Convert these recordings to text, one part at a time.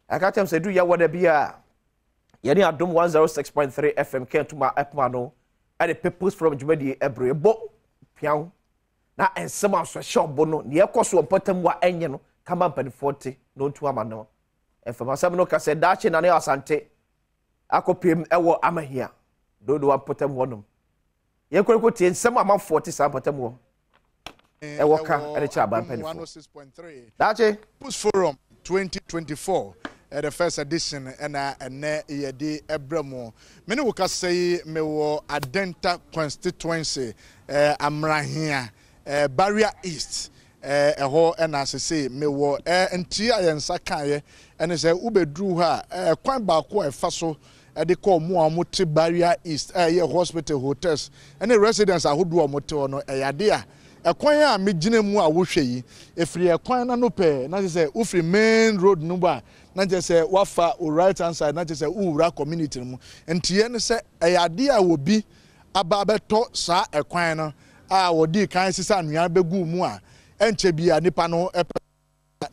Ɛka kyerɛ m sɛ du yɛwɔ da bi a yɛne Adom 106.3 FM Kɛntuma ɛpoma no ɛde People's Forum dwumadie ɛbere bɔ piaw na nsɛm a nso ɛhyɛ ɔbo no nea ɛkɔ so wɔ mpɔtam a ɛnyɛ no kama mpanimfoɔ te na ɔntu ama no mfam asɛm no ka sɛ daakye Nane Asante akɔpiem ɛwɔ Amahia Dodowa mpɔtam hɔnom. Yɛnkɔ tie nsɛm a amanfoɔ te saa mpɔtam hɔ ɛwɔ ka ɛde kyerɛ aban mpanimfoɔ. Daakye. People's Forum 2024, the first edition ɛna ɛnɛ yɛde ɛbrɛ mu. Me ne wo kasa yi mewɔ Adenta constituency, Amrahia, Barrier East, ɛhɔ ɛna sese mewɔ. Nti a yɛn nsa kaeɛ ɛne sɛ wobɛduru hɔ a, kwan baako a ɛfa so ɛde kɔ ɔmo a ɔmo te Barrier East a ɛyɛ hospital, hotels ɛne residence ahodoɔ a ɔmo te hɔ no, ɛyɛ ade a ɛkwan a megyina mu a wohwɛ yi efiri ɛkwan n'ano pɛɛ na kyerɛ sɛ wofiri main road no mu a, na kyerɛ sɛ wafa o right hand side, na kyerɛ sɛ wowura community no mu. Ntiɛ ne sɛ ɛyɛ ade a obi aba abɛtɔ saa ɛkwan no a wɔde kan sisa anwea bɛgu mu a ɛnkyɛ bi a nipa no ɛpɛ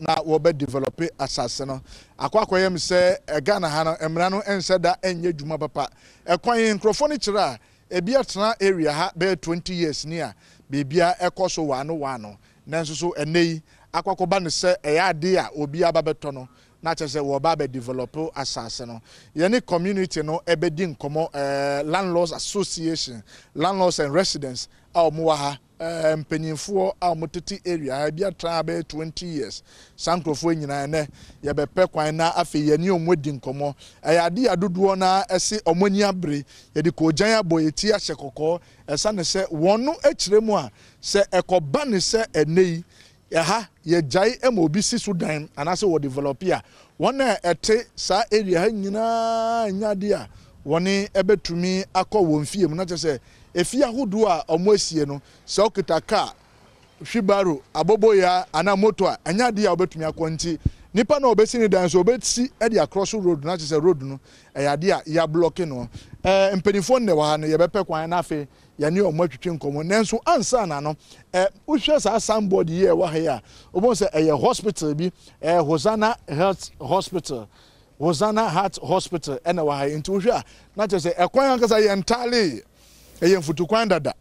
na wɔbɛ develop asase no akɔ akɔyɛ m sɛ Ghana ha no mmara no nhyɛ da nyɛ adwuma papa. Ɛkwan yi nkurɔfoɔ no kyerɛ a ebi atena area ha bɛyɛ 20 years ni a biribia ɛkɔ so waano waano, nanso so ɛnɛ yi akɔ akɔba no sɛ ɛyɛ ade a obi aba bɛtɔ no na kyerɛ sɛ wɔba abɛ develop asase no. Yɛne community no ɛbɛdi nkɔmɔ, landlords association, landlords and residents a wɔn wɔ ha, mpanyinfoɔ a wɔtete area ha, ebi atena ha bɛyɛ 20 years. Saa nkurɔfoɔ nyinaa ɛnɛ yɛbɛpɛ kwan na afei yɛne wɔn adi nkɔmɔ. Ɛyɛ ade a dodoɔ na ɛse wɔn ani abere, yɛde koogyan abɔ yɛ ti ahyɛ kɔkɔɔ, ɛsane sɛ wɔn no akyerɛ mu a sɛ ɛkɔba ne sɛ ɛnɛ yi ɛha yɛgyae ma obi si so dan anaasɛ wɔ develop a, wɔn a ɛte saa area ha nyinaa nya adeɛ a wɔne ɛbɛtumi akɔ wɔn fie mu, na kyerɛ sɛ efie ahodoɔ a wɔn asie no, sɛ ɔkita kaa, wheelbarrow, aboboyaa anaa moto a, ɛnyɛ adeɛ a wɔbɛtumi akɔ. Nti nipa na ɔbɛsi ne dan so ɔbɛsi de across road, na kyerɛ sɛ road no ɛyɛ adeɛ a yɛa block no. Mpanimfoɔ nnɛ wɔ ha no, yɛbɛpɛ kwan na afei yɛne wɔn atwitwi nkɔmɔ. Nanso ansa na no, wohwɛ saa signboard yi a ɛwɔ ha yi a, wobɛhu sɛ ɛyɛ hospital bi, Hosanna Health Hospital, Hosanna Heart Hospital ɛna ɛwɔ ha yi. Nti wohwɛ a na kyerɛ sɛ ɛkwan ankasa yɛ ntaale, ɛyɛ mfutukwan dada,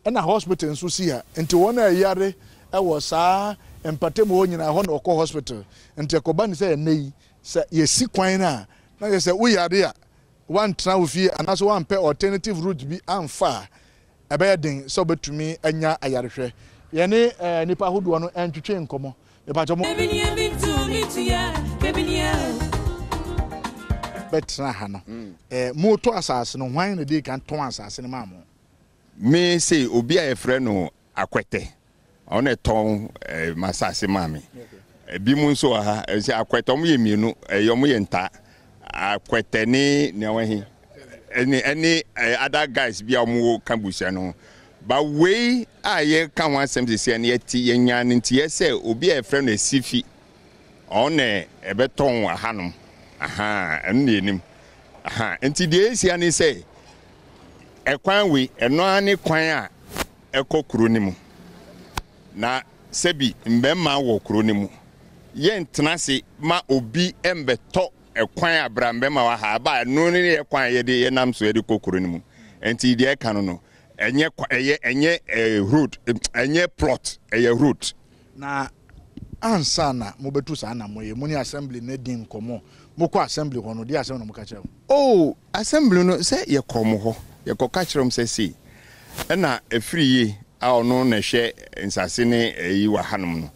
ɛna hospital nso si ha. Nti wɔn a ɛyare ɛwɔ saa mpatamu hɔ nyinaa hɔ na ɔkɔ hospital. Nti ɛkɔba ne sɛ ɛnɛ yi sɛ yɛsi kwan no a, na kyerɛ sɛ woyare a wantena wo fie anaasɛ wampɛ alternative route bi amfa a, ɛbɛyɛ den sɛ wobɛtumi anya ayarehwɛ. Yɛne nnipa ahodoɔ no ntwetwe nkɔmmɔ. Mepakyɛ mo bɛtena ha no, motɔ asase no, hwan na dii kan tɔn asase no maa mo? Me sei, obi a yɛfrɛ no Akwɛtɛ, ɔno na ɛtɔn m'asase maa me. Ebi mu nso wɔ ha, sɛ Akwɛtɛ, wɔn yɛ mmienu, ɛyɛ wɔn yɛ ntaa. Akwɛtɛ ne nea wɔn he, ɛne ɛne other guys bi a wɔn wɔ ka busua no ho. Ba wei a yɛka ho asɛm sisi no, yɛte yɛnya ne nteɛ sɛ obi a yɛfrɛ no Asifi, ɔno na ɛbɛtɔn ahanom. Aha, ɛno na yɛnim. Aha, nti deɛ ɛsia ne sɛ ɛkwan wei, ɛno ara ne kwan a ɛkɔ kuro no mu. Na sɛbi mbɛmma wɔ kuro no mu, yɛntena ase ma obi mbɛtɔ ɛkwan a bra mbɛmma wɔ ha aba, ɛno ne yɛ kwan a yɛde yɛnam so yɛde kɔ kuro no mu. Nti deɛ ɛka no no, ɛnyɛ ɛyɛ ɛnyɛ ɛɛ road, ɛnyɛ plot, ɛyɛ road. Na ansa na mobɛtu saa anammɔ yi, mo ne assembly no adi nkɔmmɔ? Mokɔ assembly hɔ no, deɛ asɛm na moka kyerɛ mo? Oh, assembly no, sɛ yɛkɔ mo hɔ, yɛkɔka kyerɛ wɔn sɛ sei ɛna ɛfiri yie a ɔno na ɛhwɛ nsase ne ɛyi wɔ hanom no,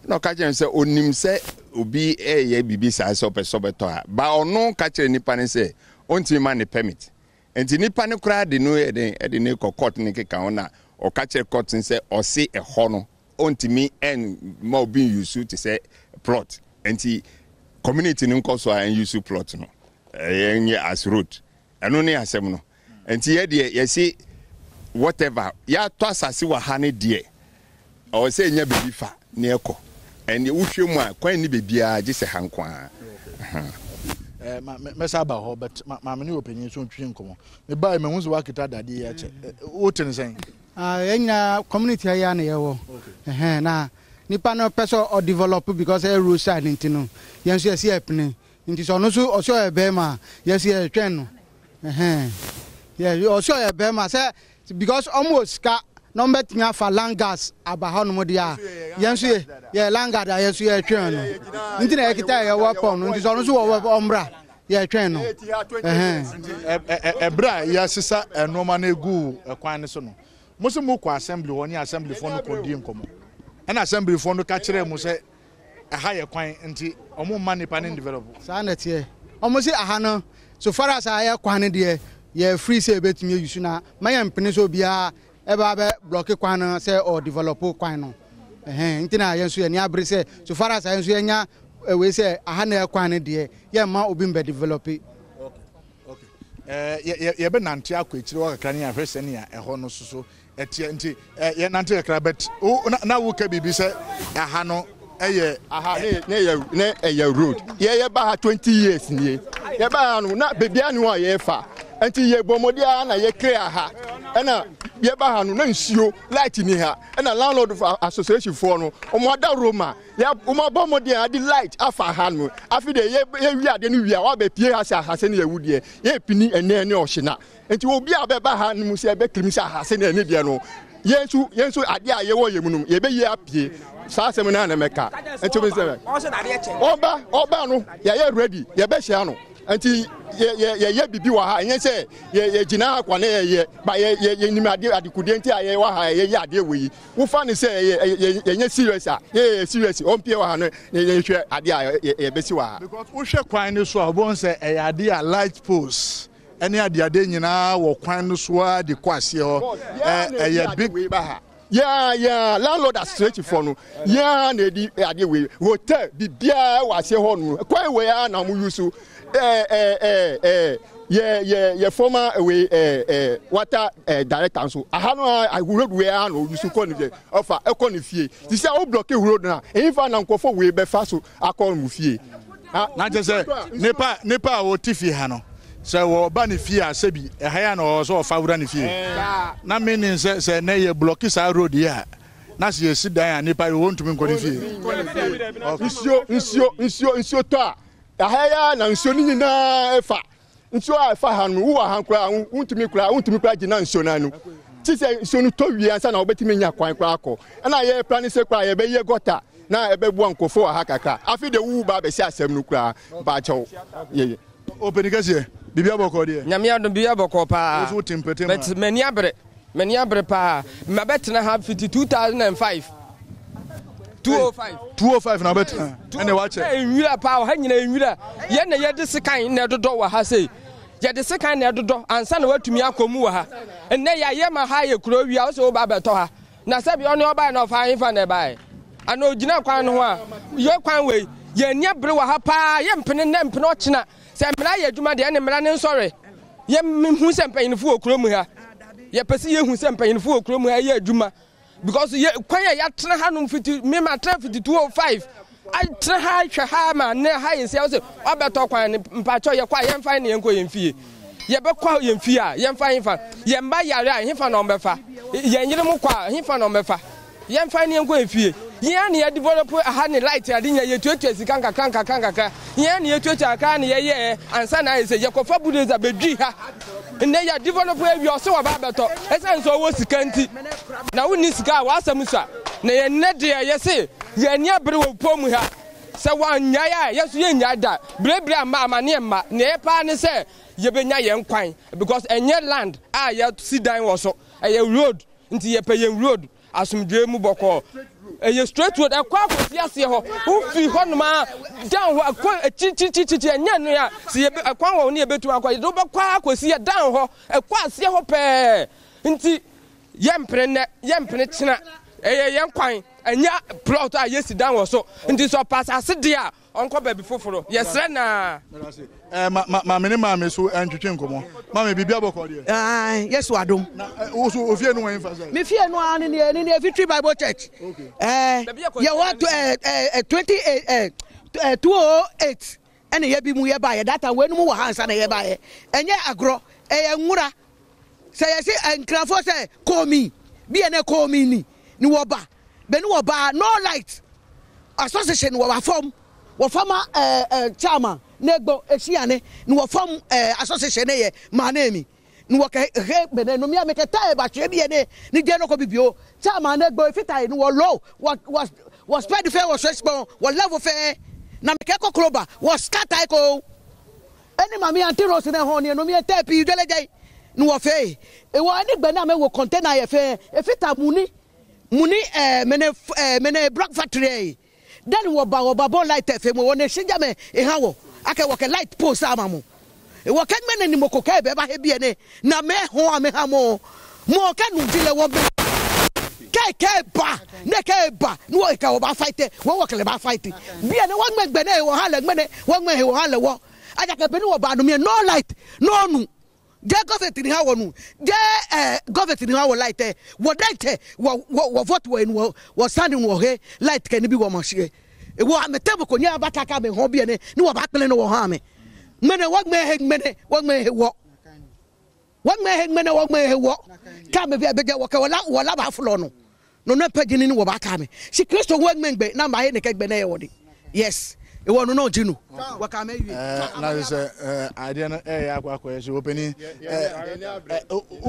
na ɔka kyerɛ sɛ ɔnim sɛ obi ɛyɛ biribi saa sɛ ɔpɛ sɛ ɔbɛtɔ a, ba ɔno ka kyerɛ nipa no sɛ ɔntumi ma ne permit. Nti nipa no koraa de no yɛ den ɛde ne kɔ court ne keka ho, na ɔka kyerɛ court no sɛ ɔse ɛhɔ no ɔntumi ɛn ma obi n use te sɛ plot, nti community no nkɔ so a ɛn use plot no, ɛyɛ nyɛ as road. Ɛno ne asɛm no. Nti yɛ deɛ yɛsi whatever, yɛatɔ asase wɔ ha ne deɛ ɔwɔ sɛ ɛnya baabi fa ne ɛkɔ, ɛnneɛ wohwɛ mu a kwan ni baabiara gye sɛ ha nko ara. Mɛsa aba hɔ, but maame ne ɔpanyin so ntwitwi nkɔmmɔ. Mebae mahu sɛ woakita dadeɛ yi akyɛ, wote ne sɛn? Yɛn nyinaa community ha yi a na yɛwɔ. Ɛhɛn, na nipa no pɛ sɛ ɔ develop because ɛyɛ road side nti no, yɛn nso yɛsi ɛpene. Nti sɛ ɔno nso ɔsɛ ɔyɛ bɛrima a, yɛsi yɛtwɛn no. Ɛhɛn. Yɛ ɔsɛ ɔyɛ bɛrima sɛ because ɔmo wɔ sika na ɔmo bɛtumi afa land gas aba hɔnom deɛ a, yɛn nso yɛ yɛ land guard a yɛn nso yɛtwɛn no. Nti na yɛkita yɛ weapon no. Nti sɛ ɔno nso wɔ weapon ɔmmra yɛtwɛn no. Ɛhɛn. Ɛberɛ a yɛasesa nnoɔma no agu kwan no so no, mo se mokɔ assembly hɔ ne assemblyfoɔ no kɔdie nkɔmmɔ. Ɛna assemblyfoɔ no ka kyerɛɛ mo sɛ ɛha yɛ kwan nti ɔmo mma nipa no ndevelop. Saa na ɛteɛ. Ɔmo se aha no so far as ayɛ kwan no deɛ yɛ free sɛ yɛbɛtumi ayi so na ma yɛn mpene sɛ obiara ɛba abɛ blɔke kwan no sɛ ɔ develop kwan no. Ɛhɛn nti na yɛn nso yɛn ani abere sɛ so far as yɛn nso yɛnya wei sɛ aha na ɛyɛ kwan no deɛ yɛn mma obi mbɛ develop. Okay okay ɛɛ yɛ yɛbɛnante akɔ akyire hɔ kakra ne yɛahwɛ sɛnea ɛhɔ no soso ɛteɛ nti ɛ yɛnante kakra but wo na na woka biribi sɛ ɛha no ɛyɛ. Aha ne ne yɛ ne ɛyɛ road yɛ yɛ ba ha 20 years nie yɛ ba ha no na beebi ani hɔ a yɛ fa nti yɛ bɔ mmɔden ara na yɛ clear ha ɛna yɛ ba ha no na nsuo light ni ha ɛna landlord association foɔ no wɔn ada roma yɛ wɔn abɔ mmɔden ade light afa ha no afi de yɛ yɛ wi adeɛ no wi a wɔabɛ pie ha sɛ ahase no yɛ wudeɛ yɛ pini ɛnɛ ne ɔhyena. Nti obi a ɔbɛba ha no mu sɛ ɛbɛkirim sɛ ahase ne ɛne deɛ no, yɛn nso yɛn nso adeɛ a yɛwɔ yɛn mu no yɛbɛyi apue. Saa asɛm no na mɛka. Nti mi sɛ ɔba ɔba no yɛyɛ ready yɛbɛhyia no. Nti yɛ yɛ yɛyɛ bibi wɔ ha ɛnyɛ sɛ yɛ yɛgyina ha kwa na yɛyɛ ba yɛ yɛ yɛnim adeɛ adekodeɛ nti a yɛwɔ ha yɛyɛ adeɛ wɔ yi. Wofa no sɛ yɛ yɛnyɛ serious a yɛyɛ yɛ serious ɔmpie wɔ ha no yɛhwɛ adeɛ a yɛbɛsi wɔ ha. Because wohwɛ kwan no so a wobɛhu sɛ ɛyɛ adeɛ a light poles ɛne adeade nyinaa wɔ kwan no so ara de kɔ aseɛ hɔ. Ɛyɛ big. Yɛa yɛa landlord association foɔ no yɛa na edi adeɛ wei hotel bibiara wɔ aseɛ hɔ no kwan wei ara na wɔn use ɛɛ ɛɛ ɛɛ yɛ yɛ yɛ former wei ɛɛ ɛɛ water ɛɛ director nso aha no a road wei ara na ɔuse kɔ ne fie ɔfa ɛkɔ ne fie sisi a wo block road na ɛyin na nkurɔfoɔ wei bɛfa so akɔ wɔn fie. Na kyerɛ sɛ nipa nipa a ɔte fie ha no sɛ wɔba ne fie a sɛbi ɛha yi a na ɔwɔ sɛ ɔfa wura ne fie na meaning sɛ sɛ nɛ yɛ blɔki saa road yi a na sɛ yɛsi dan a nipa yi wɔntumi nkɔ ne fie. Nsuo nsuo nsuo nsuo tɔ a ɛha yi a na nsuo no nyinaa ɛfa. Nsuo a ɛfa ha no, wowɔ ha koraa wontumi koraa wontumi koraa gyina nsuo no ano. Ti sɛ nsuo no tɔ wie ansa na wobɛtumi anya kwan koraa akɔ. Ɛna yɛ plan sɛ koraa yɛbɛyɛ gɔta na ɛbɛboa nkurɔfoɔ wɔ ha kakra. Afei deɛ wowu ba abɛsi asɛm no koraa mpaakyɛw yɛyɛ. Ɔpɛni kɛseɛ, biribi abɔkɔɔ deɛ? Nyame adom biribi abɔkɔɔ paa. Wo nso wote mpɛtɛ mu a? But m'ani abere. M'ani abere paa. Mabɛtena ha fiti 2005. 205. 205 na wobɛtena. Ɛnna wakyɛ. Ɛyɛ nwura paa ɔha nyina nwura. Yɛn na yɛde sekan na ɛdodɔ wɔ ha sei. Yɛde sekan na ɛdodɔ ansa na watumi akɔ mu wɔ ha. Nnɛ yɛayɛ ma ha yɛ kuro wia wo sɛ woba abɛtɔ ha. Na sɛbi ɔne ɔbae na ɔfa hefa na ɛbae. Ana ogyina kwan no ho a yɛ kwan wei. Yɛn ani abere wɔ ha paa yɛmpene nnɛ mpene ɔkyena. Sɛ mmara yɛ adwuma deɛ ɛne mmara no nsɔre. Yɛhu sɛ mpanyinfo wɔ kurom ha. Yɛpɛ sɛ yɛhu sɛ mpanyinfo wɔ kurom ha yɛ adwuma. Because yɛ kwan a yɛatena ha nom fiti me ma tena fiti 205 atena ha hwɛ ha ma ne ha yɛ sɛ ɔsɛ ɔbɛtɔ kwan no mpakyɛ yɛkɔ a yɛmfa ne yɛnkɔ yɛn fie. Yɛbɛkɔ yɛn fie a yɛmfa hefa. Yɛn mma yare a hefa na ɔmbɛfa. Yɛn yere mo kɔ a hefa na ɔmbɛfa. Yɛmfa ne yɛnkɔ yɛn fie. Yɛn ara na yɛ develop aha ne light ade nyinaa yɛtuatua sika nkakra nkakra nkakra. Yɛn ara na yɛtuatua kakra na yɛyɛɛ ansa na ayɛ sɛ yɛkɔfa bulldozer bɛdwi ha. Nnɛ yɛ develop awie ɔse wɔba abɛtɔ. Ɛsiane sɛ ɔwɔ sika nti. Na wonni sika a w'asɛm sua. Na yɛn nnɛ deɛ yɛse yɛn ani abere wɔ pɔw mu ha. Sɛ wɔannyae a yɛn nso yɛnnyae da. Birabira mma amaneɛ mma. Nea ɛyɛ paa ne sɛ yɛbɛnya yɛn kwan because ɛnyɛ land a yɛasi dan wɔ so. Ɛyɛ road. Nti yɛpɛ yɛn road asomdwoe mu bɔkɔɔ. Ɛyɛ straight road ɛkɔ akɔsi aseɛ hɔ. Wofi hɔnom a down hɔ ɛkɔ akyirikyirikyirikyiri ɛnyɛ ɛno a sɛ yɛbɛ ɛkwan wɔ hɔ ne yɛbɛtumi akɔ yɛde wobɛkɔ akɔsi yɛ down hɔ ɛkɔ aseɛ hɔ pɛɛ. Nti yɛmpene nnɛ yɛmpene kyena ɛyɛ yɛn kwan ɛnyɛ plot a yɛsi dan wɔ so. Nti sɛ ɔpɛ asase deɛ a Ɔnkɔ baabi foforo. Yɛsrɛ no ara. Eh, ma, ma, maame ne maame so ntwetwe nkɔmɔ. Maame, biribi abɔkɔ deɛ? Ae, Yesu adom. Na, eh, wo so ofie no wɔn fa sɛ? Me fie no ara ne ne ne ne Victory Bible Church. Okay. Eh, yɛ wɔ to eh eh 20 eh eh 208 ɛna yɛ bi mu yɛ ba yɛ data wei no mu wɔ ha nsa na yɛ ba yɛ. Ɛnyɛ agorɔ, ɛyɛ nwura. Sɛ yɛse Nkrafoɔ sɛ koomi bi yɛ nɛ koomi ni ni wɔ ba bɛ ni wɔ ba no light asɔsehye ni wɔ ba fam wɔ fama ɛɛ ɛɛ chairman. ne gbɔ esiane ne wɔ fam eh, association ne yɛ maa ne mi ne wɔ kɛ he bene no mia me kɛ tae ba hwe bi ne ne je no ko bibio cha ma ne gbɔ efita ne wɔ low wɔ wɔ wɔ spread fɛ wɔ switch pɔn wɔ level fɛ na me kɛ kɔ kroba wɔ scatter ko Eni mami anti rose ne hɔn ne mi tɛ pi dwele jai ne wɔ fɛ e wɔ eni gbɛ na me wɔ container yɛ fɛ efita muni muni eh mene eh mene block factory eh then wɔ ba wɔ ba bon light fɛ mo wɔ ne shinja me e ha wɔ ake wɔ ke light post ama mo e wɔ ke mene ni moko ke be ba he bi ne na me ho a me ha mo mo ke nu jile wɔ me ke ke ba ne ke ba ne wɔ ke wɔ ba fight wɔ wɔ ke le ba fight bi ne wɔ ngbe gbe ne wɔ ha le ngbe ne wɔ ngbe he wɔ ha le wɔ Ajake be ne wɔ ba no miɛ no light no nu je government ni ha wɔ nu je eh government ni ha wɔ light eh wɔ dɛ nkyɛ wɔ wɔ wɔ vote wɔ enu wɔ wɔ sand nu wɔ he light kɛ ni bi wɔ ma sie wɔ ame table ko nye aba kaka me hɔn bi ne ni wɔ ba kple ne wɔ hã me ŋmene wɔ ŋmɛ he ŋmene wɔ ŋmɛ he wɔ wɔ ŋmɛ he ŋmene wɔ ŋmɛ he wɔ ka me bi abegya wɔ kɛ wɔ la wɔ la ba flɔ no No no pɛ gyini ni wɔ ba ka me. Si Kristo ho ɛgbɛn gbɛ na ma he ne kɛ gbɛ na yɛ wɔ de. Yes. Ewɔ no no gyi no. Wɔ ka me wie. Na sɛ adeɛ no ɛyɛ akɔ akɔyɛ sɛ ɔpani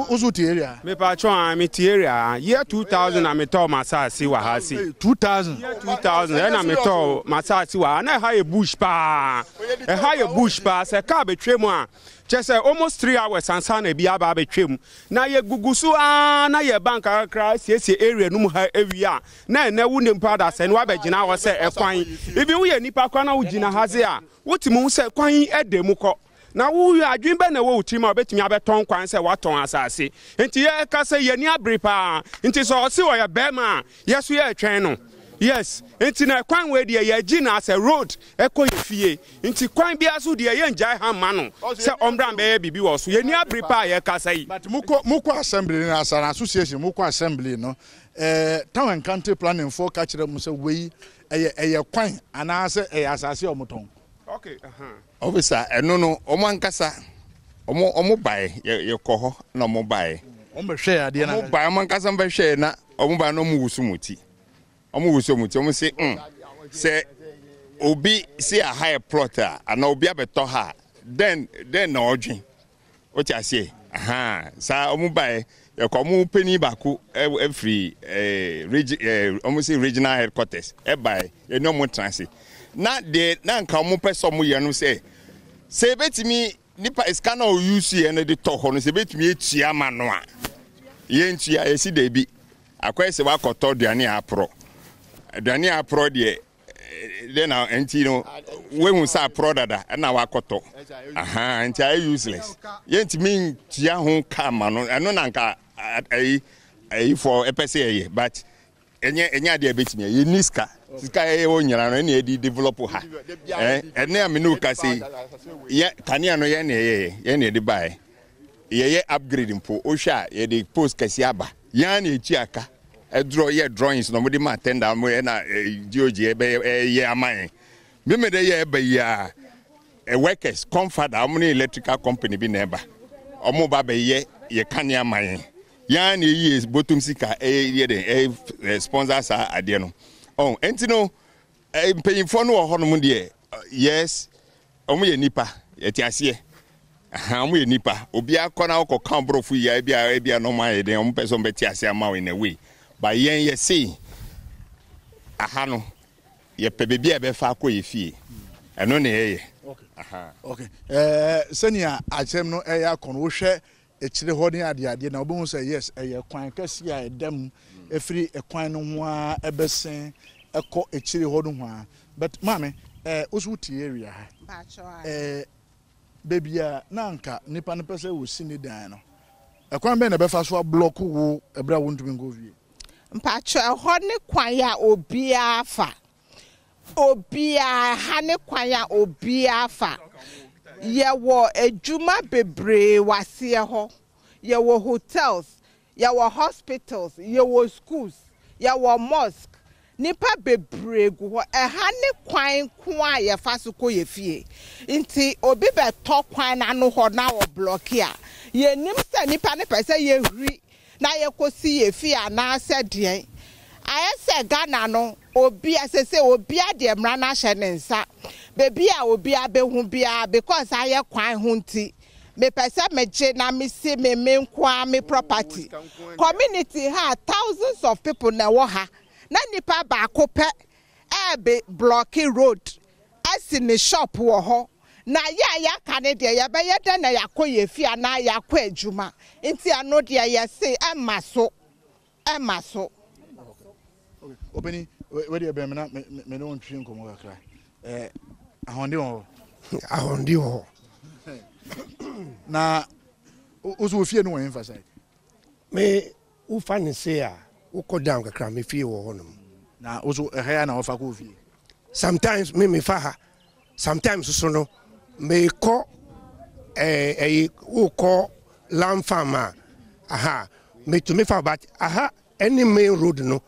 woso te area. Mepatwɔ a me te area year 2000 na metɔɔ m'asaase wɔ ha se. 2000. Year 2000 ɛna metɔɔ m'asaase wɔ ha na ɛha yɛ bush paa ɛha yɛ bush paa sɛ kaa bɛtwa mu a kyɛ sɛ almost 3 hours ansa na ebi aba abɛtwa mu Na yɛgugu so ara na yɛba nkakrakra asiesie area no mu ha awie a, na ɛnɛ wo nipa adasɛn no wabɛgyina hɔ sɛ ɛkwan. Even woyɛ nipa koraa na wogyina ha se a, wotumi hu sɛ kwan yi ɛda mu kɔ. Na wo adwene bɛn na ɛwɔ wo tirim a wobɛtumi abɛtɔn kwan sɛ woatɔn asase? Nti yɛka sɛ yɛn ani abere paa. Nti sɛ ɔse ɔyɛ bɛrima a, yɛ so yɛretwɛn no. Yes, nti na ɛkwan wei deɛ yɛgye no as a road ɛkɔ yɛ fie. Nti kwan biara so deɛ yɛngyae ha mma no sɛ ɔmmra mbɛyɛ biribi wɔ so. Yɛnni abere paa a yɛrekasa yi. But mokɔ mokɔ assembly no as an association mokɔ assembly no eh, town and country planning foɔ ka kyerɛ mo sɛ wei ɛyɛ ɛyɛ kwan anaasɛ ɛyɛ asase a wɔtɔn? Okay, uh-huh. Officer, ɛno no wɔn ankasa wɔn wɔn bae yɛ yɛkɔ hɔ na wɔn bae. Wɔn bɛhwɛɛ adeɛ no Wɔn bae wɔn ankasa bɛhwɛɛ na wɔn bae na wɔn wusu wɔn ti. Wɔn wusu wɔn ti wɔn se mm sɛ obi se aha yɛ plot a anaa obi abɛtɔ ha a dɛn dɛn na ɔdwen. Wote aseɛ? Ahaa, saa wɔn baeɛ, yɛkɔ wɔn panin baako ɛfiri ɛɛ regi ɛɛ wɔn se regional headquarters ɛbaeɛ, yɛne wɔn tena ase. Na deɛ na nka wɔn pɛ sɛ wɔn yɛ no sɛ, sɛ ebetumi nipa sika na ɔyusu yɛ no de tɔ hɔ no sɛ ebetumi etua ama no a, yɛntua, yɛsi daabi. Akɔyɛ sɛ wakɔtɔ aduane a aporɔ. Aduane a aporɔ deɛ dɛn na nti no woahu sɛ aporɔ dada ɛna wakɔtɔ aha nti ayɛ useless yɛntumi ntua ho ka ma no ɛno na nka ayi ayifoɔ ɛpɛ sɛ yɛyɛ but ɛnyɛ ɛnyɛ adeɛ ɛbɛtumi yɛ yɛnni sika sika yɛyɛ wɔ nyina no ɛna yɛde develop ha ɛne a me ne wo ka sɛ yɛ kanea no yɛn na yɛyɛ yɛn na yɛde baeɛ yɛyɛ upgrade mpo wohwɛ a yɛde post kɛseɛ aba yɛn ara na yɛtua ka ɛdrɔ yɛ drawings na wɔde ma tender wɔn ɛna GOG ɛbɛyɛ ɛyɛ ama yɛn mímɛ dɛ yɛ ɛba yi a workers confada wɔn ne electrical company bi na ɛba wɔn ba bɛyɛ yɛ kanea ma yɛn yɛn ara na yɛyi yɛ bɔtɔm sika ɛyɛ yɛ dɛ ɛyɛ sponsor saa adeɛ no ɔn ɛnti no mpanyinfoɔ no wɔ hɔnom deɛ yes Wɔn yɛ nipa, yɛte aseɛ. Ahaa, wɔn yɛ nipa. Obiara kɔ na ɔkɔ ka ɔborɔfo yi a, ebia ebia na wɔn ayɛ den, wɔn pɛ sɛ wɔn bɛte aseɛ ama wo in a way. But yɛn yɛ sei, aha no, yɛpɛ baabi a yɛbɛfa akɔ yɛ fie. Ɛno na yɛyɛ. Ahaa. Okay. Ɛɛ sɛnea asɛm no ɛyɛ akɔ no, wohwɛ akyire hɔ ne adeadeɛ na wobɛhu sɛ yes ɛyɛ kwan kɛseɛ a ɛda mu ɛfiri ɛkwan no ho ara ɛbɛsen ɛkɔ akyire hɔ no ho ara but maame ɛɛ wo so wote area ha ɛɛ baabi a na anka nipa no pɛ sɛ wɔsi ne dan no ɛkwan bɛn na ɛbɛfa so ablɔko wo ɛberɛ a wontumi nkɔ fie? Mpakyɛ ɛhɔ ne kwan a obiara fa. Obiara, ha ne kwan a obiara fa. Yɛwɔ adwuma bebree wɔ aseɛ hɔ. Yɛwɔ hotels, yɛwɔ hospitals, yɛwɔ schools, yɛwɔ mosque. Nnipa bebree gu hɔ. Ɛha ne kwan ko a yɛfa so kɔ yɛn fie. Nti obi bɛtɔ kwan no ano hɔ na ɔblɔke a, yɛnnim sɛ nnipa no pɛ sɛ yɛhuri na yɛkɔsi yɛn fie anaasɛ deɛn. Ayɛ sɛ Ghana no, obia, seesei obia deɛ mmara no ahyɛ ne nsa. Baabi a obiara bɛhu biara because ayɛ kwan ho nti, mepɛ sɛ megye na mesi me me nko ara me property. Community ha thousands of people na ɛwɔ ha na nipa baako pɛ ɛɛbe blocke road asi ne shop wɔ hɔ. Na yɛ a yɛaka no deɛ yɛbɛyɛ dɛn na yɛakɔ yɛn fie anaa yɛakɔ adwuma? Nti ɛno deɛ yɛse ɛmma so, ɛmma so. Ɔpani, wei deɛ bɛn me na me ne wo ntwe nkɔmmɔ kakra. Eh, ahɔnde wɔ hɔ. Ahɔnde wɔ hɔ. Na wo so wo fie no wɔ hemfa side? Me wofa ne se a wokɔ down kakra me fie wɔ hɔnom. Na wo so ɛha ya na wɔfa kɔ fie? Sometimes me mefa ha sometimes so no mekɔ ɛɛ ɛyi wokɔ land farm a aha metumi fa but aha ɛne main road no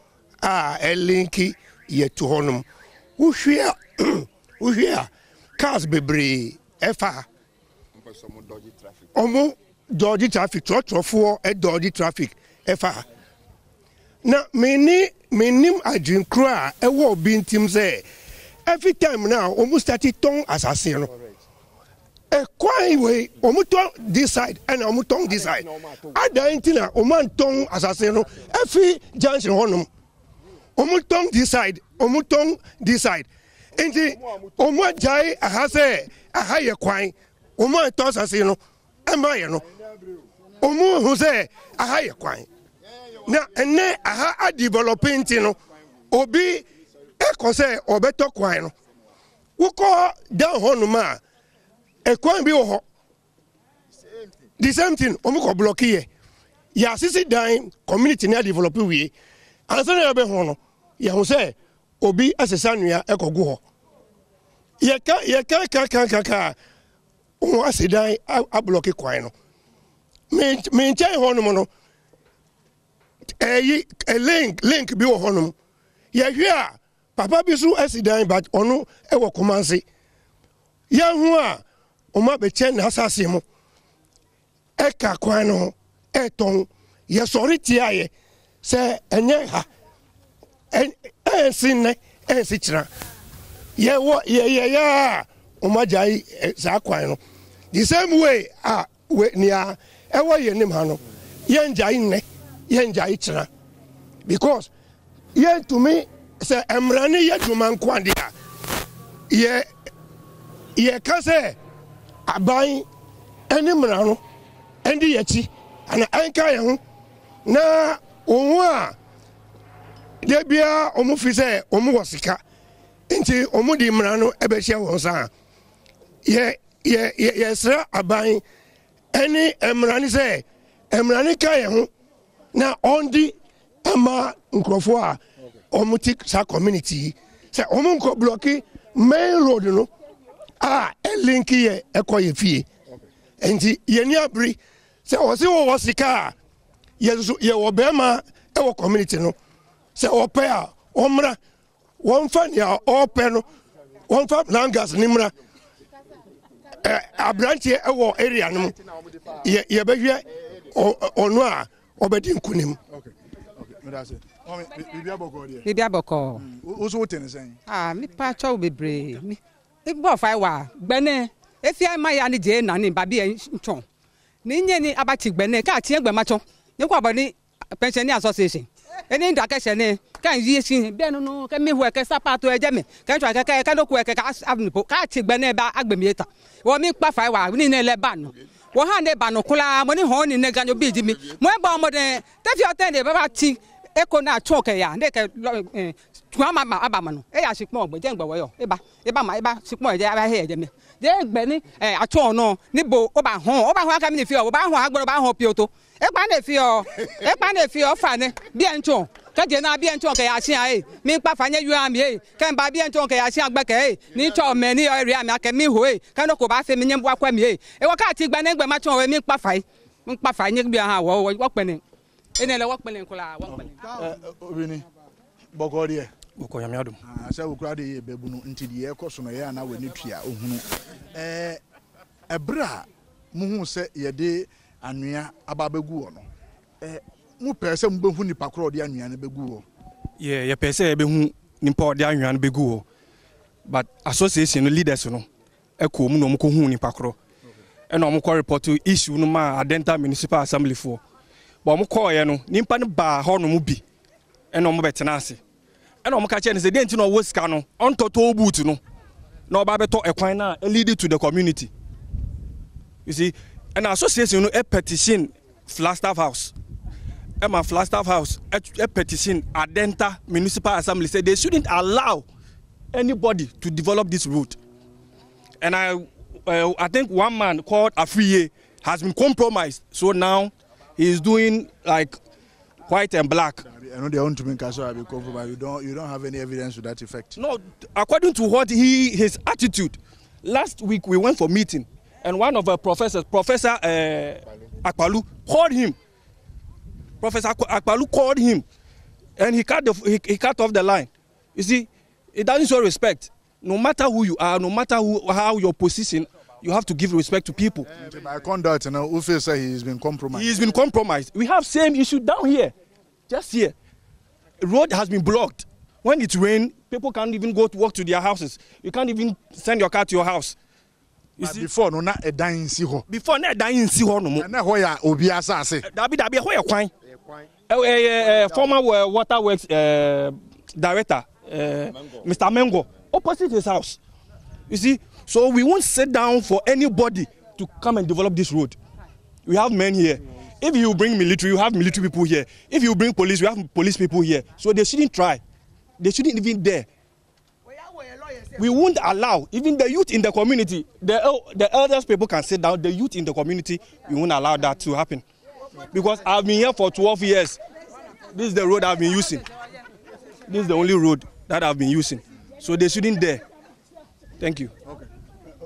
a ɛlinki yɛ to hɔnom wohwɛ a wohwɛ a cars bebree ɛfa ha ɔmo dɔɔgye traffic trɔtrɔfoɔ ɛdɔɔgye traffic ɛfa ha na mene menim adwenkoro a ɛwɔ obi ntim sɛ every time na ɔmo start tɔn asase no ɛkwan wei wɔn tɔn this side ɛna wɔn tɔn this side adan nti na wɔn antɔn asase no ɛfi junction hɔnom wɔn tɔn this side wɔn tɔn this side nti wɔn agyae aha sɛ aha yɛ kwan wɔn antɔn asase no ɛma yɛ no wɔn ho sɛ aha yɛ kwan na ɛnɛ aha adevelɔpe nti no obi ɛkɔ sɛ ɔbɛtɔ kwan no. Wokɔ down hɔ nom a, ɛkwan bi wɔ hɔ. The same thing, wɔn kɔ blɔki yɛ. Yɛasisi dan community ne adevelop wie. Ansa na yɛbɛ ho no, yɛho sɛ obi asesa nnua ɛkɔ gu hɔ. Yɛka yɛka ka ka ka ka wɔn asi dan ablɔki kwan no. Me me nkyɛn hɔ nom no, ɛyi link link bi wɔ hɔ nom. Yɛhwɛ a Papa bi so asi dan but ɔno wɔ Kumasi. Yɛn ho a wɔn abɛkyɛ n'asase mu ɛka kwan no ho ɛtɔn. Yɛsɔre tiaeɛ sɛ ɛnyɛ ha ɛnsi nnɛ ɛnsi kyena. Yɛwɔ yɛyɛyɛ a wɔn agyae saa kwan no. The same way a We, nea ɛwɔ yɛn anim ha no, yɛngyae nnɛ, yɛngyae kyena. Because yɛntumi sɛ mmara no yɛ dwuma nko ade a, yɛ yɛka sɛ aban ne mmara no ɛndi yɛkyi ana ɛnka yɛn ho na wɔn a da biara wɔn fi sɛ wɔn wɔ sika nti wɔn de mmara no ɛbɛhyɛ wɔn nsa a yɛ yɛ yɛ yɛsrɛ aban ɛne mmara ne sɛ mmara ne ka yɛn ho na ɔndi ama nkurɔfoɔ a wɔn te saa community yi sɛ wɔn nkɔ blɔki main road no a ɛlinki yɛ ɛkɔ yɛ fie nti yɛn ni abiri sɛ wɔsi wɔwɔ sika a yɛn nso yɛwɔ bɛrima ɛwɔ community no sɛ ɔpɛ a ɔmmra. Wɔmfa nea ɔrepɛ no wɔmfa langas ne mmra ɛ aberanteɛ ɛwɔ area no mu yɛ yɛbɛhwɛ ɔno a ɔbɛdi nkunim. Biribi abɔkɔ. Woso wote ne sɛn? Ah, mepa kyɛw bebree. Me bɔ fa wa gbɛne efia ma ya ne je na ne ba bi ntɔn. Ne nye ni abachi gbɛne ka tie gbɛma tɔn. Ne kwa bɔ ni Pensioner Association eni nda kɛsɛ ne kɛ n yi si bɛ nunu kɛ mi hwɛ kɛ sapa to ɛjɛ mi kɛ n tɔ kɛ kɛ kɛ no kɛ kɛ ka ka ti gbɛ ne ba agbe mi eta wɔ mi kpa fa wa ni ne lɛ ba no wɔ ha ne ba no kula mo ni hɔn ni ne ganyo bi di mi mo bɔ mo den tɛfi ɔtɛn de ba ba ti eko na tún kɛ ya ne kɛ lɔ tún ama ma aba ma no e ya si kpɔn gbɛ jɛ ngbɛ wɔ yɔ eba eba ma eba si kpɔn ɛjɛ aba he ɛjɛ mi de gbɛ ni ɛ atún no ni bo o ba hɔn o ba hɔn aka mi ni fi o ba hɔn agbɛrɛ o ba hɔn pioto Ekpa na efi ɔ, ekpa na efi ɔ fa ne, bia ntɔn, kɛ je na bia ntɔn kɛ ya sia e, mi kpa fa nye yua mi e, kɛ mba bia ntɔn kɛ ya sia gbɛ kɛ e, ni tɔ mɛ ni ɔ ria mi akɛ mi ho e, kɛ no ko ba fe mi nye bua kɔ mi e, e wɔ ka ti gbɛ ne gbɛ ma tɔn e mi kpa fa e, mi kpa fa e nye bia ha wɔ wɔ kpɛ ne, e ne lɛ wɔ kpɛ ne kola wɔ kpɛ ne. Obini, bɔkɔɔ deɛ. Bɔkɔɔ Nyame adom. Ah, sɛ wokura de yɛ bɛbu no nti deɛ ɛkɔ so no ɛyɛ ana w'ani tua ohunu. Ɛɛ ɛberɛ a muhu sɛ yɛde anwea aba abɛgu hɔ no, ɛ, mopɛɛ sɛ mobɛhu nipa korɔ a ɔde anwea no bɛgu hɔ? Yɛ, yɛpɛɛ sɛ yɛbɛhu nipa a ɔde anwea no bɛgu hɔ. But association no leaders no ɛkɔɔ mu na wɔn kɔhuu nipa korɔ ɛna wɔn kɔ report issue no maa Adenta Municipal Assembly foɔ. But wɔn kɔɔeɛ no nipa no baa hɔ nom bi ɛna wɔn bɛtena ase ɛna wɔn ka kyerɛ no sɛ deɛ nti na ɔwɔ sika no ɔntɔ toll booth no na ɔba abɛtɔ ɛkwan no a lead to the community. You see, ɛna association no petition Flagstaff House ɛma Flagstaff House petition Adenta Municipal Assembly sɛ they shouldn't allow anybody to develop this road. And I, uh, I think one man called Afriye has been compromised. So now he is doing like white and black. I know they You don't you don't have any evidence to that effect. No, according to what he his attitude. Last week we went for meeting, and one of our professors, Professor uh, Akpalu, called him. Professor Akpalu called him, and he cut the he, he cut off the line. You see, it doesn't show respect. No matter who you are, no matter who, how your position, you have to give respect to people. By conduct, you know, who feels say he's been compromised? He's been compromised. We have same issue down here, just here. Road has been blocked. When it rains, people can't even go to walk to their houses. You can't even send your car to your house. You see, before no na ɛdan nsi hɔ. Before na ɛdan nsi hɔ nom. Na ɛhɔ yɛ obi asase. Dabi dabi ɛhɔ yɛ kwan. Ɛyɛ former water works uh, director uh, Mr. Mengo opposite his house. You see, so we won't sit down for anybody to come and develop this road. We have men here. If you bring military, you have military people here. If you bring police, we have police people here. So they shouldn't try. They shouldn't even dare. We won't allow even the youth in the community, the, the elders people can sit down, the youth in the community, we won't allow that to happen. Because I've been here for 12 years. This is the road I've been using. This is the only road that I've been using. So they shouldn't dare. Thank you. Okay.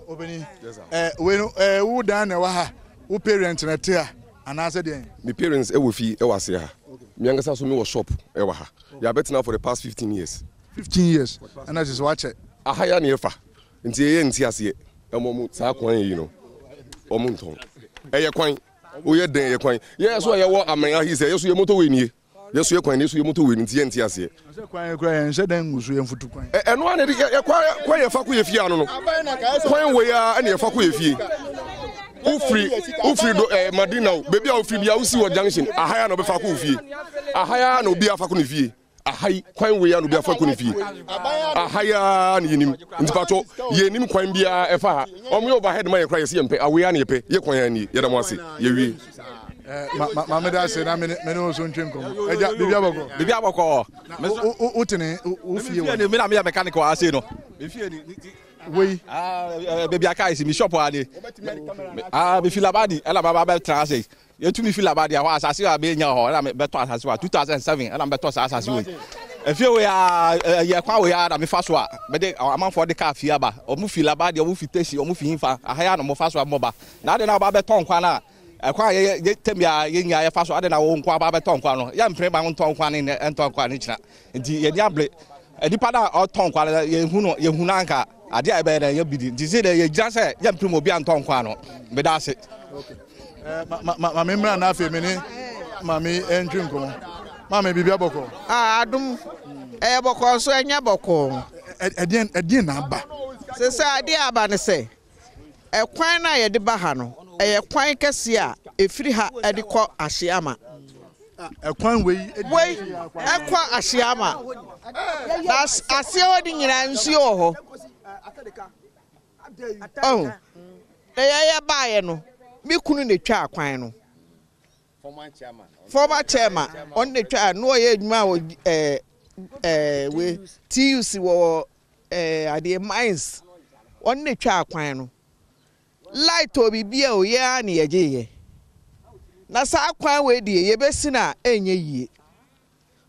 Obeni, eh, we eh, wo dan na ɛwɔ ha, wo parents na ɛte ha, anaasɛ deɛn? Me parents ɛwɔ fie ɛwɔ ase ha. Me ankasa so me wɔ shop ɛwɔ ha. Yɛabɛtena for the past 15 years. 15 years ɛna kyerɛ sɛ wakyɛ. Aha ya na yɛfa nti yɛyɛ nte aseɛ ɛma ɔmo saa kwan yi no ɔmo ntɔn. Ɛyɛ kwan woyɛ dɛn ɛyɛ kwan yɛ so a yɛwɔ amen ahi sɛ yɛ so yɛ motorway nie yɛ so yɛ kwan nie so yɛ motorway no nti yɛ nte aseɛ. Sɛ kwan yɛ kura yɛn nhyɛ dɛn ngu so yɛn futu kwan. Ɛno ara na yɛde yɛ kwan kwan yɛ fa kɔ yɛ fie ano no kwan wei ara ɛna yɛ fa kɔ yɛ fie wofiri wofiri do ɛɛ Madina o beebi a wofiri bia wosi wɔ junction aha ya na ɔbɛfa kɔ fie aha ya na obi afa kɔ ne fie. Aha yi kwan wei a na obi afa kɔ ne fie. Aha yi ara na yɛnim. Nti patɔ yɛnim kwan biara ɛfa ha. Wɔn yɛ overhead ma yɛ kora yɛsi yɛn pɛ. Awei ara na yɛpɛ. Yɛ kwan ara nie. Yɛda mo ase. Yɛwie. Eh, ma ma meda ase na me ne wo so ntwe nkɔmmɔ. Agya, biribi abɔkɔ. Biribi abɔkɔ. Wo tene wo fie wɔ. Me na meyɛ mechanic wɔ ase no. Me fie ni. Wei. Ah, eh, baabi aka esi me shop wɔ ade. Ah, me fi labadi ɛna ba ba bɛtena ase. Yɛtumi fi Labadi hɔ asase a bɛnya hɔ ɛna bɛtɔ asase wɔ 2007 ɛna bɛtɔ saa asase wei. Efie wei a ɛyɛ kwan wei a na mefa so a mede amanfoɔ de kaa fie aba. Wɔn fi Labadi, wɔn fi Teshie, wɔn fi hinfa aha yi a na wɔfa so a wɔba. Na ade na wɔba bɛtɔ nkwa no a ɛkwan a yɛyɛ yɛ tɛm a yɛn nyinaa yɛfa so ade na wɔn nko aba bɛtɔ nkwa no yɛmpere ma ntɔ nkwa ne nnɛ ntɔ nkwa ne kyina. Nti yɛn ani abere. Nipa no a ɔtɔ nkwa no yɛnhu no yɛhu no anka adeɛ a ɛbɛyɛ no ɛnyɛ bidi. Nti sɛ yɛgyina sɛ yɛmpere ma obi antɔ nkwa no. Meda ase. Eh, maame mmra na afei me ne maame ntwe nkɔmmɔ. Maame, biribi abɔkɔ? Ah, adom. Ɛyɛ bɔkɔɔ nso ɛnyɛ bɔkɔɔ. Ɛdeɛn ɛdeɛn na aba? Sɛ sɛ adeɛ aba ne sɛ, ɛkwan no a yɛde ba ha no, ɛyɛ kwan kɛseɛ a ɛfiri ha de kɔ Ahyeama. Ɛkwan wei. Wei ɛkɔ Ahyeama. Na aseɛ hɔ de nyinaa nsuo wɔ hɔ. Ɔho, na yɛyɛ baeɛ no, me kunu na ɛtwaa kwan no. Former chairman, ɔno na ɛtwaa, na ɔyɛ adwuma wɔ ɛɛ ɛɛ wei TUC wɔ ɛɛ adeɛ mines, ɔno na ɛtwaa kwan no. Light o biribi a o yɛn ara na yɛgyeeɛ. Na saa kwan wei deɛ yɛbɛsi no a ɛnyɛ yie.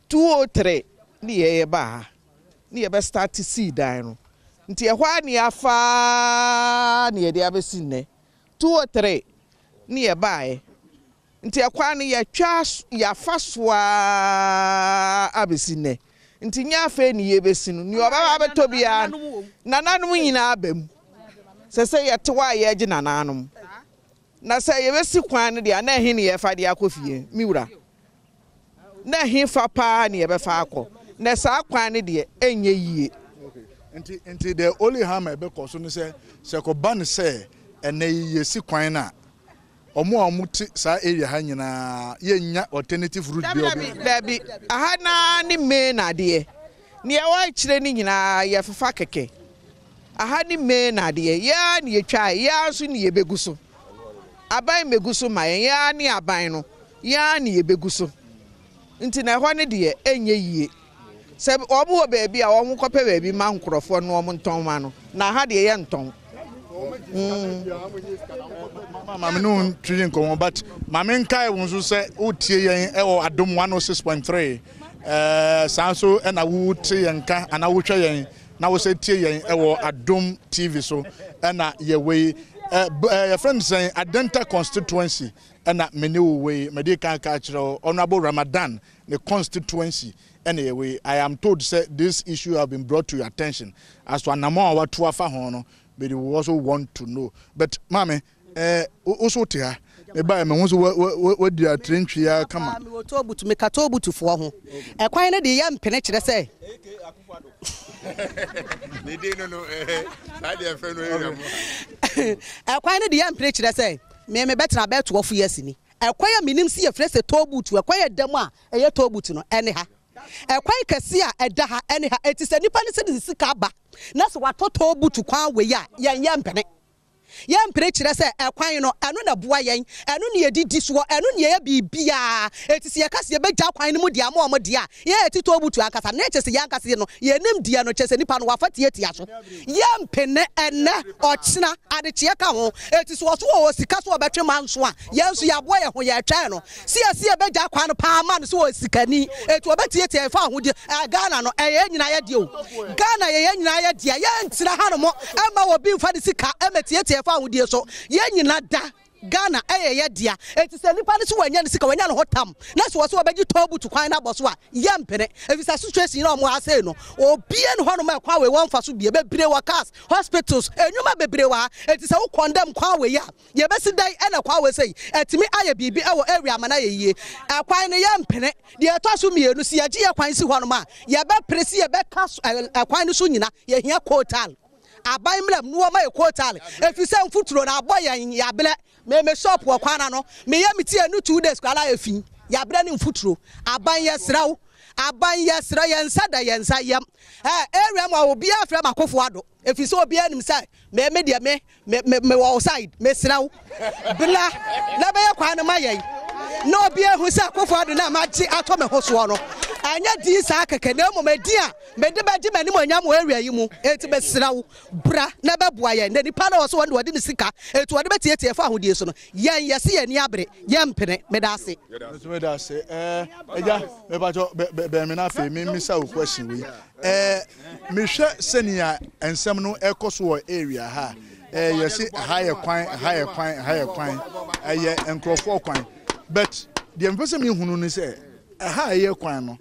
203 ne yɛyɛ baa ha ne yɛbɛ start sii dan no nti ɛhɔ ara ne yɛafa ara ne yɛde abɛsi nnɛ 203 ne yɛbaeɛ nti ɛkwan no yɛatwa yɛafa so ara abɛsi nnɛ nti nyɛ afei ne yɛbɛsi no nea ɔbɛba abɛtɔ biara nananom nyinaa aba mu sɛ sɛ yɛte hɔ a yɛregye nananom na sɛ yɛbɛsi kwan no deɛ a na ɛhe ne yɛfa de akɔ fie me wura Na ɛhefa paa na yɛbɛfa akɔ? Na saa kwan no deɛ, ɛnyɛ yie. Nti nti the only harm a ɛbɛkɔ so ne sɛ sɛ ɛkɔba no sɛ ɛnɛ yi yɛsi kwan no a wɔn a wɔte saa area ha nyinaa yɛnnya alternative route bi a Dabi dabi, aha no ara ne main adeɛ. Nea ɛwɔ akyire no nyinaa yɛfefa kɛkɛ. Aha ne main adeɛ. Yɛn ara na yɛtwaeɛ, yɛn ara nso na yɛbɛgu so. Aban mmɛgu so mma yɛn, yɛn ara ne aban no, yɛn ara na yɛbɛgu so. Nti na ɛhɔ no deɛ ɛnyɛ yie. Sɛ wɔn wɔ baabi a wɔn kɔpɛ baabi ma nkorɔfoɔ no wɔn ntɔn ma no na ha deɛ yɛ ntɔn. Mm. Maame ne wo ntwiri nkɔmmɔ but maame nkae wo nso sɛ wotie yɛn ɛwɔ Adom 106.3 ɛɛ saa nso ɛna wote yɛn nka anaa wohwɛ yɛn na wosɛ tie yɛn ɛwɔ Adom TV so ɛna yɛwɔ yi ɛɛ yɛfrɛ no sɛn Adenta constituency ɛna me ne wo wɔ yi mede kan ka kyerɛ wo Honourable Ramadan ne constituency ɛna yɛwɔ yi, I am told sɛ this issue have been brought to your attention as to anamɔn a watu afa ho no, but we also want to know. But maame, eh, wo so wote ha, mebaeɛ mehu sɛ wadi atirintwi ara kama. Mewɔ Tobutu, meka Tobutufoɔ ho. Ɛkwan no deɛ yɛmpene kyerɛ sɛ. Ne din no no, saa deɛ fɛ no area mu. Ɛkwan no deɛ yɛmpene kyerɛ sɛ, me mebɛtena bɛyɛ 12 years ni. Ɛkwan a menim sɛ yɛfrɛ sɛ toll booth, ɛkwan a ɛda mu a ɛyɛ toll booth no, ɛne ha. Ɛkwan kɛse a ɛda ha ɛne ha. Enti sɛ nipa no sɛ ne sika aba na sɛ watɔ toll booth kwan wei a, yɛn yɛmpene. Yɛmpene kyerɛ sɛ ɛkwan no, ɛno na ɛboa yɛn, ɛno na yɛdidi soɔ, ɛno na yɛyɛ biribiara. Enti sɛ yɛka sɛ yɛbɛgya kwan no mu de ama wɔn deɛ a, Yɛn a yɛte toll booth ankasa no, na kyerɛ sɛ yɛn ankasa yi no, yɛnnim deɛ no, kyerɛ sɛ nipa no wafa tiatia so. Yɛmpene ɛnnɛ, ɔkyena, adekyeɛ ka ho. Enti sɛ ɔso ɔwɔ sika sɛ ɔbɛtwe manso a, yɛn nso yɛaboa yɛn ho, yɛretwɛn no. Sɛ yɛse yɛbɛgya kwan no paa ama no sɛ ɔyɛ sikani, enti ɔbɛtiatia yɛn fa ahodie. Ɛɛ, Ghana no, ɛyɛ yɛn nyinaa yɛ deɛ o. Ghana yɛ yɛn nyinaa yɛ dea. Yɛntena hanom mma obi mfa ne sika mmɛtiatia yɛn fa ahodie so. Yɛn nyina da. Ghana ɛyɛ yɛ dea enti sɛ nipa no se wanya ne sika wanya ne ho tam na sɛ wɔse wɔbɛgye toll booth kwan no abɔ so a yɛ mpene efisɛ situation na wɔn ha sei no obia ni hɔnom a kwan wei wɔnfa so bie bebree wɔ cars hospitals enyuma bebree wɔ ha enti sɛ wo condemn kwan wei a yɛbɛsi dɛn ɛna kwan wei sei ɛtumi ayɛ biribi ɛwɔ area ama no ayɛ yie ɛkwan no yɛ mpene deɛ ɛtɔ so mmienu sɛ yɛgye yɛ kwan si hɔnom a yɛbɛpere sɛ yɛbɛka ɛkwan no so nyina yɛhia coal tar Aban mmra mu na wɔma yɛ coal efisɛ mfuturo no abɔ yɛn yabrɛ me me shop wɔ kwan ano meyɛ me ti enu 2 days koraa ayɛ fi yabrɛ ne mfuturo aban yɛsrɛ wo aban yɛsrɛ yɛn nsa da yɛn nsa yam ɛ area mu a obiara frɛ ma akofo ado efisɛ obiara nim sɛ me me deɛ me Me me me wɔ wo side mesrɛ wo bla na bɛyɛ kwan no ma yɛn na obi ehu sɛ Akufo Addo na magye ato me ho soɔ no ɛnyɛ din saa kɛkɛ na mmom edin a mede bɛgye m'anim onyam wɔ area yi mu eti mesrɛ wo bra na bɛboa yɛn na nipa na ɔso wɔn de wɔde ne sika eti wɔde bɛtietie ɛfa ahodie so no yɛn yɛse yɛn ani abere yɛn mpene meda ase. Nso meda ase ɛɛ ɛgya mepatɔ bɛ bɛn me na afei me misa wo question wei ɛɛ. Mehwɛ sɛnea nsɛm no ɛkɔ so wɔ area ha a, eh, yɛse ɛha yɛ kwan, ɛha yɛ kwan, ɛha yɛ kwan, ɛyɛ nkurɔfoɔ kwan. But deɛ mepɛ sɛ mehunu ne sɛ, ɛha a ɛyɛ kwan no,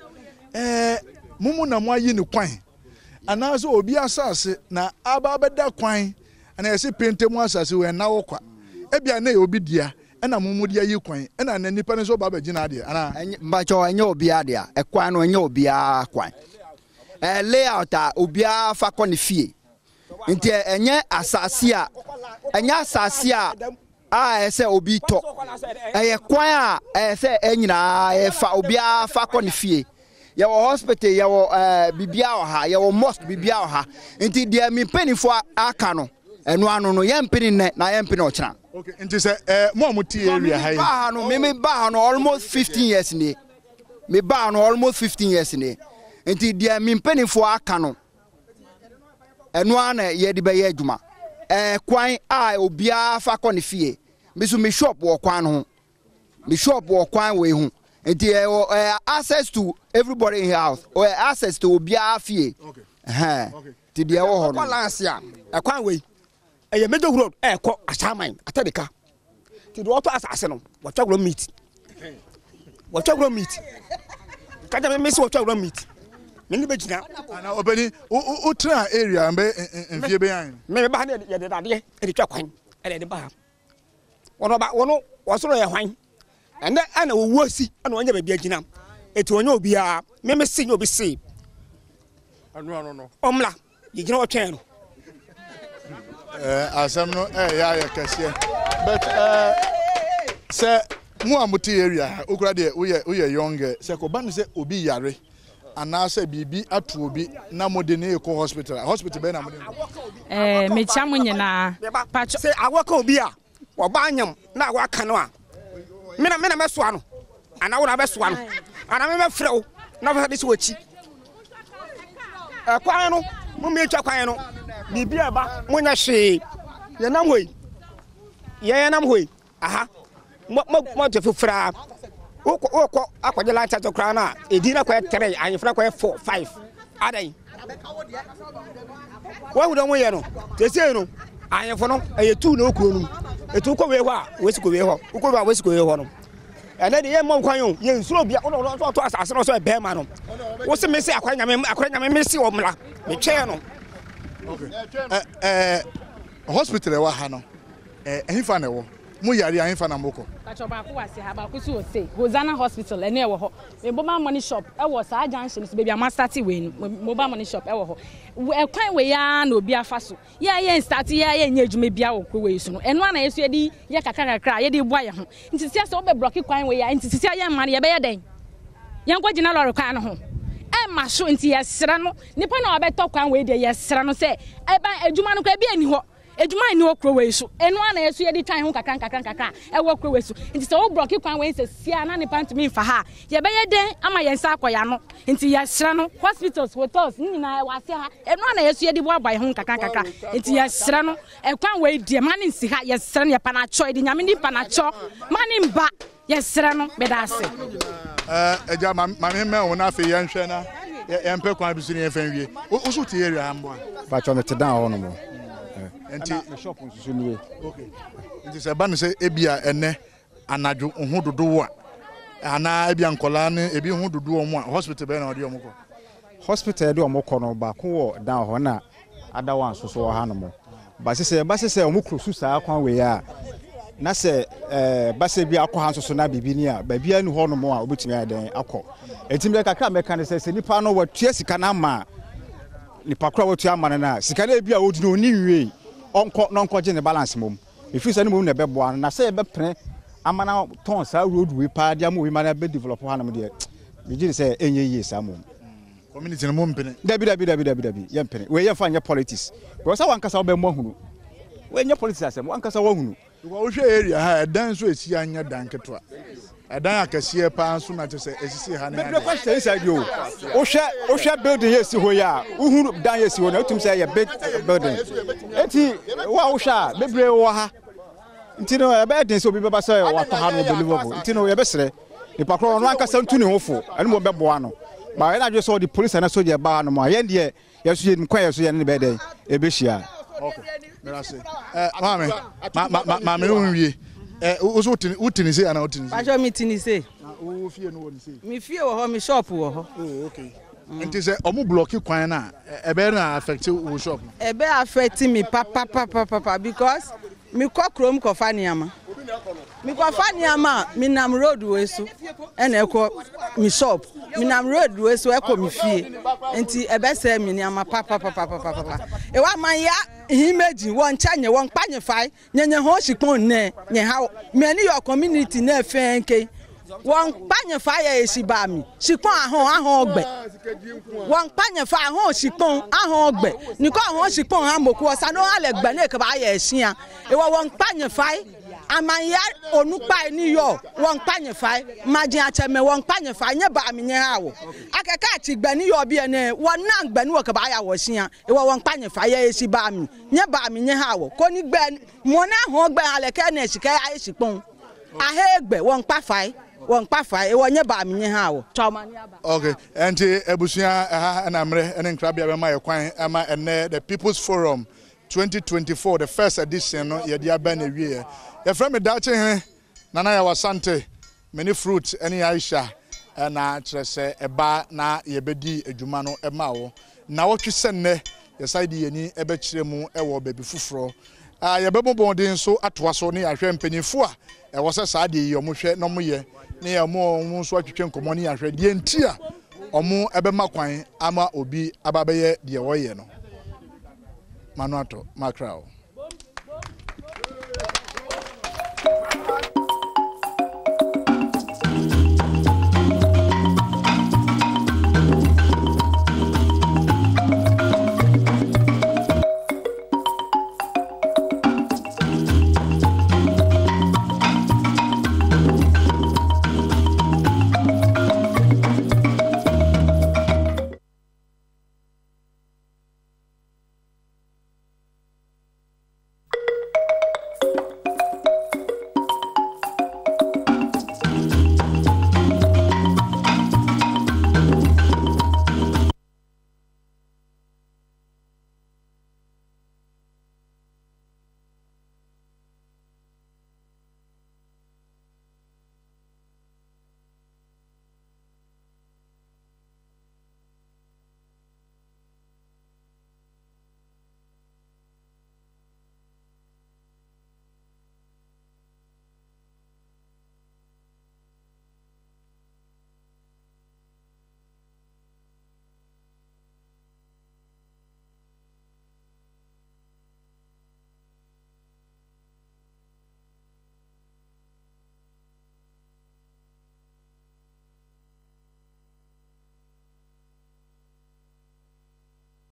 eh, mo mu na moayi no kwan, anaasɛ obi asase na aba abɛda kwan, anaa yɛse pente mu asase wɔ ɛnna wɔ kwa. Ebia na ɛyɛ obi dea, ɛna mo mu de ayi kwan, ɛna na nipa no nso ba abɛgyina adeɛ, anaa? Mpakyɛw, ɛnyɛ obiara dea. Ɛkwan no, ɛnyɛ obiara kwan. Ɛyɛ layout a obiara fa kɔ ne fie. Nti ɛnyɛ asase a ɛnyɛ asase a a ɛsɛ obi tɔ. Ɛyɛ kwan a ɛyɛ sɛ ɛnyinaa yɛfa obiara fa kɔ ne fie. Yɛwɔ hospital, yɛwɔ ɛɛ biribiara wɔ ha, yɛwɔ mosque biribiara wɔ ha. Nti deɛ me mpanimfoɔ aka no, ɛno ano no yɛmpene nnɛ na yɛmpene ɔkyena. Okay, nti sɛ ɛɛ mo a mo te area ha yi. Me ba ha no, me me ba ha no almost 15 years nie. Me baa no almost 15 years nie. Nti deɛ me mpanimfoɔ aka no, ɛno ara na yɛde bɛyɛ adwuma. Ɛɛ kwan a obiara fa kɔ ne fie. Me so me shop wɔ kwan no ho. Me shop wɔ kwan wei ho. Nti ɛwɔ ɛɛ access to everybody in house. Ɔyɛ access to obiara fie. Ɛhɛn. Nti deɛ ɛwɔ hɔ no. Ɛkɔ lance a, ɛkwan wei ɛyɛ major road ɛkɔ Ahyɛaman Atadika. Nti deɛ ɔtɔ asase no wɔtwa wura meat wɔtwa wura meat kakyɛ me mesi wɔtwa wura meat me ne bɛgyina. Ana ɔbɛni wotena area mbɛ mfie bɛyɛ ahen. Me ba ne yɛde dadeɛ ɛde twa kwan ɛna ɛde ba ha wɔn ɔba wɔn wɔsoro yɛ hwan ɛnɛ ɛna owuo si ɛna wɔnyɛ baabi agyina eti wɔnyɛ obiara me me se nyɛ obi se ɔmla. Yɛgyina hɔ twɛn no. Eh, asɛm no ɛyɛ ayɛ kɛseɛ but eh, sɛ mo a mote area ha wokura deɛ woyɛ woyɛ young girl sɛ kɔba no sɛ obi yare anaasɛ biribi ato obi na mode ne kɔ hospital a hospital bɛn na mode no Eh, mekyia mo nyinaa. Patro. Sɛ awɔ ka obi a, ɔba anyam na awɔ aka no a, me na me na mɛsoa no anaa wo na wobɛsoa no anaa mɛmɛfrɛ wo na wobɛsa de si w'akyi. Ɛkwan no, mo mmiɛntwa kwan no, biribi a ɛba, monyɛ hwee. Yɛnam hɔ yi, yɛn nam hɔ yi, aha, mo mo mo te foforɔ wokɔ wokɔ akɔgye lankyɛ to koraa no a, ɛdi no akɔyɛ three, ahemfo no akɔyɛ four, five. Adɛn? Wɔn deɛ wɔyɛ no, seesei no, ahemfo no, ɛyɛ tu na okuro no mu. Etu kɔ wei hɔ a, wei si kɔ wei hɔ. Wokɔ wei hɔ a, wei si kɔ wei hɔ no. Ɛnɛ deɛ yɛmmɔ nkwan o, yɛnsuro obia. Wona ɔno ɔtɔ asase no sɛ bɛrima no. Wo se me se akora nyame, akora nyame me se ɔmmra. Metwɛn no. Okay. Eh, eh, hospital ɛwɔ ha no, eh, ɛhefa na ɛwɔ? Mo yare a, ɛhefa na mokɔ? Patrɔ baako wɔ ase ha, baako nso wɔ sei. Hosanna Hospital, ɛno ɛwɔ hɔ. Me mobile money shop ɛwɔ saa junction so, baabi a mo asate wei no, mobile money shop ɛwɔ hɔ. Ɛkwan wei ara na obi afa so. Yɛ a yɛn start yɛ a yɛnyɛ adwuma biara wɔ kuro wei so no, ɛno ara na yɛ so yɛde yɛ kakra kakra a yɛde boa yɛn ho. Nti sisi sɛ wobɛ blɔki kwan wei a, nti sisi a yɛn mma no yɛbɛyɛ dɛn? Yɛnkɔ gyina lɔre kwan no ho. Ɛmma so nti yɛsrɛ no, nipa na wabɛtɔ kwan wei deɛ yɛsrɛ no sɛ ɛba adwuma no koraa ebi nni hɔ. Adwuma nni hɔ kuro wei so. Ɛno ara na yɛn nso yɛde twa yɛn ho kakra nkakra nkakra a ɛwɔ kuro wei so. Nti sɛ wo blɔki kwan wei sɛ sia na nipa ntumi nfa ha a, yɛbɛyɛ dɛn ama yɛn nsa akɔ yɛn ano? Nti yɛsrɛ no, hospitals, hotels ne nyinaa ɛwɔ ase ha. Ɛno ara na yɛn nso yɛde boaboa yɛn ho nkakra nkakra. Nti yɛsrɛ no, ɛkwan wei deɛ ma no nsi ha. Yɛsrɛ no, yɛpa no akyɔ, yɛde Nyame din pa no akyɔ, ma no mba. Yɛsrɛ no, meda ase. Agya, ma me mmɛn wo na afei yɛnhwɛ na yɛmpɛ kwan bi so ne yɛmfa nwie. Wo so te area ha mmoa? Pakyɛ mete dan hɔ nom. Nti me shop nso so nie. Okay. Nti sɛ ɛba no sɛ ebia ɛnɛ anadwo ho dodo wo a anaa ebia nkɔlaa ne ebi ho dodo wɔn a hospital bɛn na wɔde wɔn kɔ? Hospital yɛde wɔn kɔ no baako wɔ down hɔ na ada one nso so wɔ ha nom. Ba sɛ sɛ ɛba sɛ sɛ wɔn kuro so saa kwan wei a na sɛ ɛɛ ba sɛ bi akɔ ha nso so na biribi ni a baabi ani hɔ nom a wobɛtumi ayɛ dɛn akɔ. Eti mi kakra mɛka ne sɛ sɛ nipa no watua sika no ama nipa koro a watua ama no na sika no ebi a odi no oni nwie ɔnkɔ na ɔnkɔgye ne balance mom. Ɛfiri sɛ ne mmom na ɛbɛboa no, na sɛ yɛbɛpene ama no atɔn saa road wei paa de ama obi ma no abɛ develop hanom deɛ, megye di sɛ ɛnyɛ yie saa mmom. Community no mo mpene? Dabi dabi dabi dabi dabi, yɛmpene. Wei yɛmfa nyɛ politics. Because sɛ wankasa wobɛn mu ahunu. Wei nyɛ politics asɛm, wankasa wahunu. Because wohwɛ area ha a, ɛdan nso ɛsi ha nyɛ dan ketewa. Ɛdan akɛseɛ paa nso na kyerɛ sɛ ɛsisi ha ne adeɛ. Bebree kɔ hyɛ inside o. Wohwɛ wohwɛ building yɛ esi hɔ yi a, wohu dan yɛ esi hɔ na wotum sɛ ɛyɛ big building. Eti wo a wohwɛ a bebree wɔ ha. Nti no ɛbɛyɛ den sɛ obi bɛba sɛ watɔ ha no ɔbɛ livable. Nti no yɛbɛsrɛ nipa korɔ ɔno ankasa ntu ne ho fo ɛno mmom bɛboa no. Ba yɛn adwene sɛ ɔde polisi anaa sogya ba ha nom a yɛn deɛ Yɛn nso yɛnim kwan a yɛn nso yɛne no bɛyɛ dɛn ɛbɛhyia. Okay, medase. Eh, maame, ma ma ma maame wo nwie. Eh, wo so wote wote ne sei anaa wote ne sei? Pastor me te ne sei. Na wo fie no wɔ ne sei? Me fie wɔ hɔ, me shop wɔ hɔ. Oh, okay. Nti sɛ ɔmo blɔki kwan no a, ɛbɛyɛ na affect wo shop no? Ɛbɛ affect me papapapapa because Mekɔ kurom kɔfa nneɛma. Mekɔfa nneɛma a, menam road wei so ɛna ɛkɔ me shop. Menam road wei so ɛkɔ me fie. Nti ɛbɛsɛe me nneɛma papapapapapa. Ewa man ya himeji wɔn kyɛ nye wɔn kpa nye fae nye nye ho shikpon ne nye ha mɛ ni yɔ community ne fɛn ke. Wɔn kpa nye fa yɛ esi ba mi shikpon ahon ahon gbɛ. Wɔn kpa nye fa ahon shikpon ahon gbɛ. Nikɔ ahon shikpon ha moku ɔsa no ha le gbɛ ne keba yɛ esia. Ewɔ wɔn kpa nye fa aman ya onu kpa ni yɔ wɔn kpa nye fa majin atsɛ mɛ wɔn kpa nye fa nye ba mi nye ha wɔ. Akɛkɛ atsi gbɛ ni yɔ bi ene wɔ nan gbɛ ni wɔ keba ya wɔ sia. Ewɔ wɔn kpa nye fa yɛ esi ba mi nye ba mi nye ha wɔ. Koni gbɛ mɔ na ahon gbɛ ha le ke ne shike ya eshikpon. Ahee gbɛ, wɔ nkpa fae, wɔ nkpa fae, ewɔ nye baa menye ha wɔ. Twa ɔmane aba. Ok, ɛnti abusua ɛha ɛna mmerɛ ɛne nkrabea bɛma yɛ kwan ɛma ɛnnɛ The People's Forum 2024 the first edition no yɛde aba n'awieɛ. Yɛfrɛ me Daakye Hene Nana Yaw Asante, me ne Fruit ɛne Aisha ɛna kyerɛ sɛ ɛba na yɛbɛdi adwuma no ɛma wo. Nnawɔtwe sɛ nnɛ yɛsan de yɛn ani bɛkyerɛ mu wɔ baabi foforɔ. Yɛbɛbɔ mmɔden nso atoa so ne yɛahwɛ mpanimfoɔ a ɛwɔ sɛ saa adeɛ yi wɔhwɛ na wɔyɛ ne wɔn a wɔn nso atwetwe nkɔmmɔ ne yɛahwɛ deɛ nti a wɔbɛma kwan ama obi aba abɛyɛ deɛ wɔyɛ no. Mano atɔ, makra o.